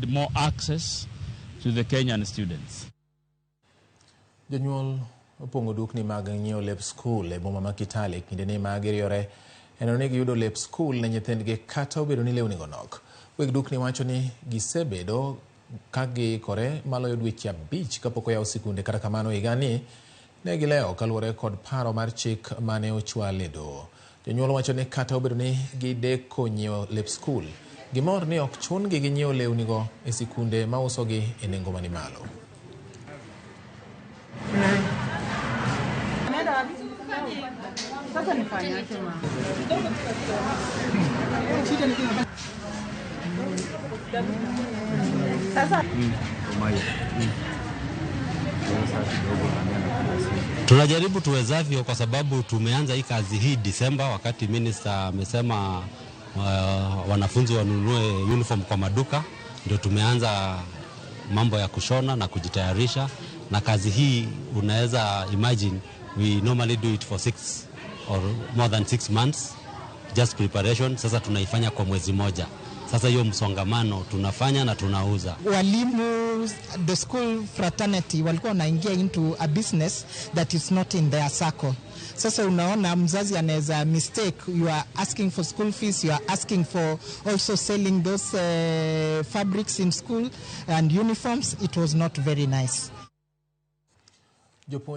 More access to the Kenyan students. Jonyuol opong'o dukni mag nyiewo lep skul e boma ma Kitale kindeni ma giriyore neno ni giyudo lep skul ne nyithindgi kata obedo ni lewnigo nok. Weg dukni wacho ni gisebedo ka giikore maloyo dweche 5 kapok oyaw sikunde. Kata kamano, higani ne gilewo kaluwore kod paro mar chik mane ochwal e doho. Jonyuol wacho ni kata obedo ni gideko nyiewo lep skul, gimor ni ok chun-gi gi nyiewo lewnigo e sikunde mausogi e nengo mani malo. Tunajaribu tuwezavyo kwa sababu tumeanza hii kazi hii Disemba, wakati minister amesema wanafunzi wanunue uniform kwa maduka, ndio tumeanza mambo ya kushona na kujitayarisha na kazi hii. Unaweza imagine, we normally do it for 6 or more than 6 months, just preparation. Sasa tunaifanya kwa mwezi moja. Sasa hiyo msongamano tunafanya na tunauza. Walimu, the school fraternity walikuwa wanaingia into a business that is not in their circle. Sasa unaona mzazi anaweza mistake, you are asking for school fees, you are asking for also selling those fabrics in school and uniforms. It was not very nice. Jopuonj